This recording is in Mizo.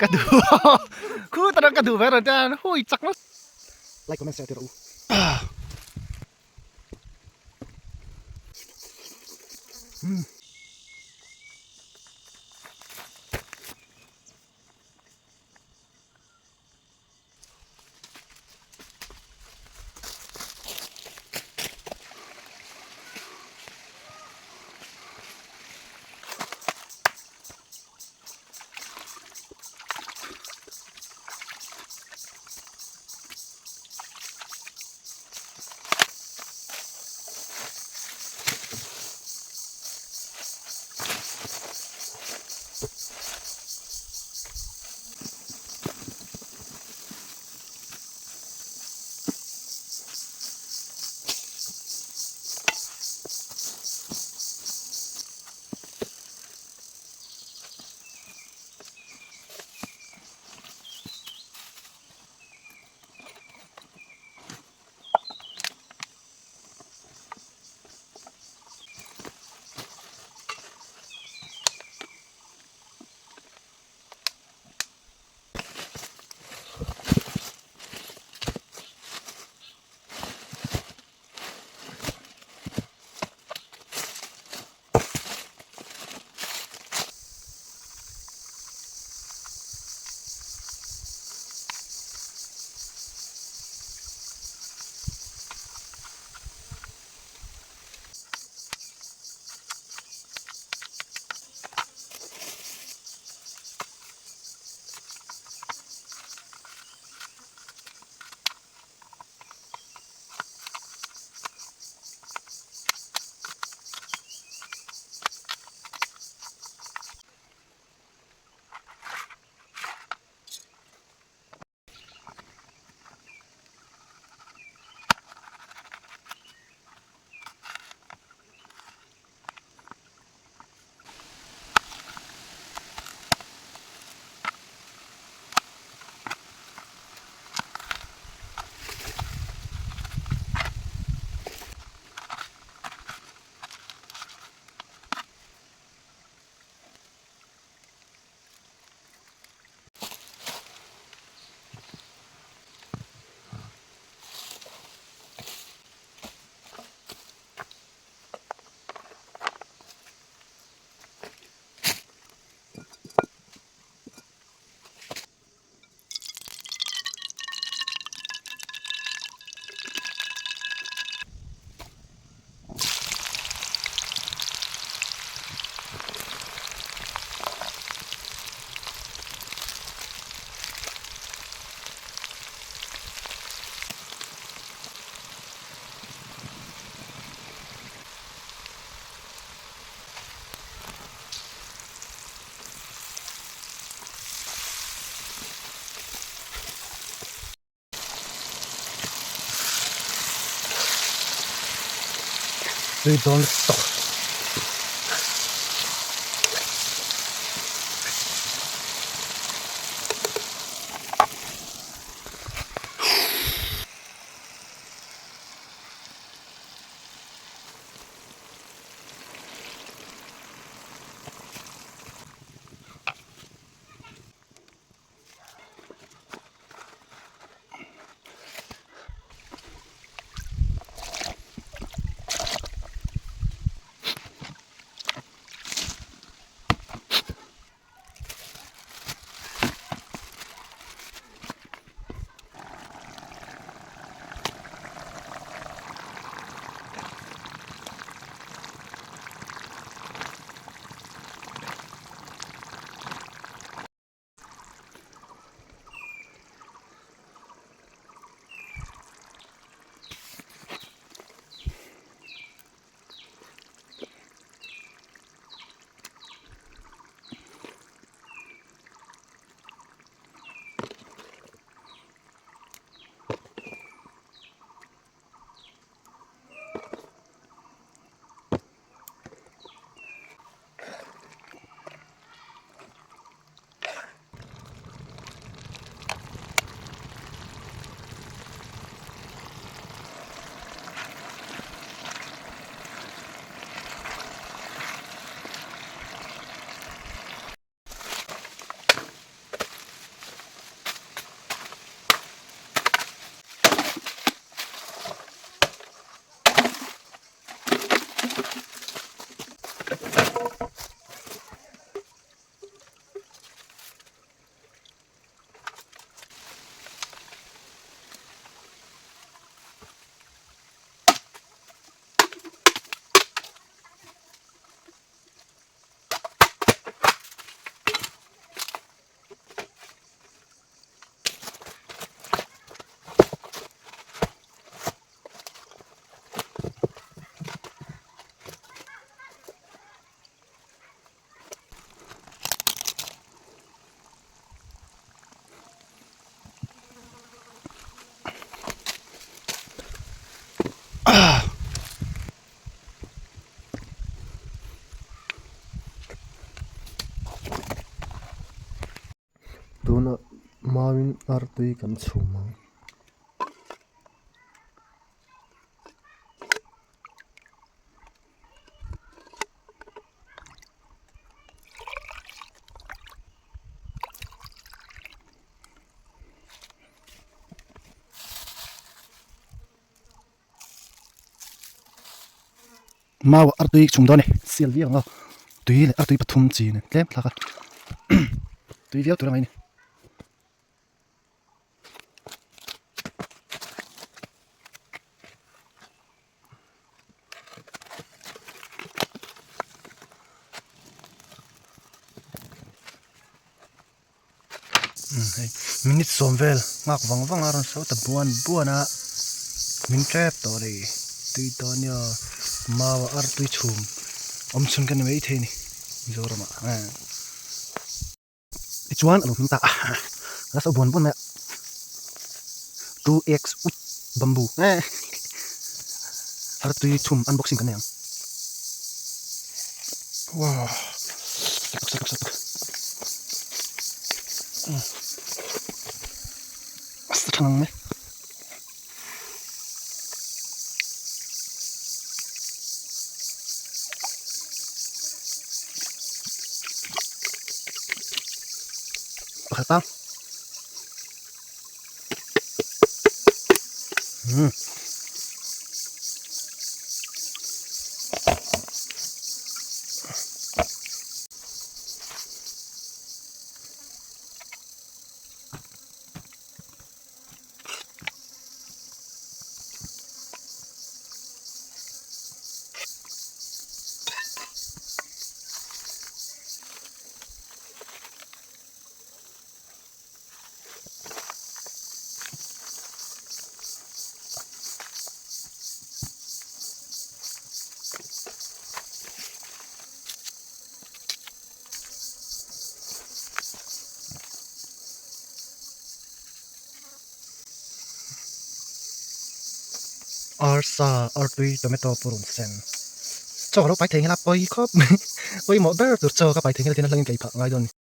Ka duh khu tara ka duh ve rawn tia hui chak lo. Like comment share tir u. Hmm. Tui dawn lutuk. Tunah mauin artui kan chhum ang. Mau artui chhum dawn e sial viau ang aw tui leh artui pathum chi nen tlem thlak a tui viau tur a ngaih a ni. Hei minute sawm vel nghak vang vang a rawn sawi ta buan buan a min tep tawh a ni tui tawh ania mau a artui chhum awm chhun ka ni maithei a ni Mizoram ah eh tichuan a lo hming ta a la sawi buan buan mai a 2x ut bamboo eh artui chhum unboxing kan nei ang wow. Sak sak sak. Asa thangang mai. Pakhat pang. Hmm. Arsa artui tomato purun sen chaw ka lo pai thei nghal a pawi khawp mai pawimawh ber tur chaw ka pai thei nghal tin a hlangin ka ei phah ngai dawn a ni.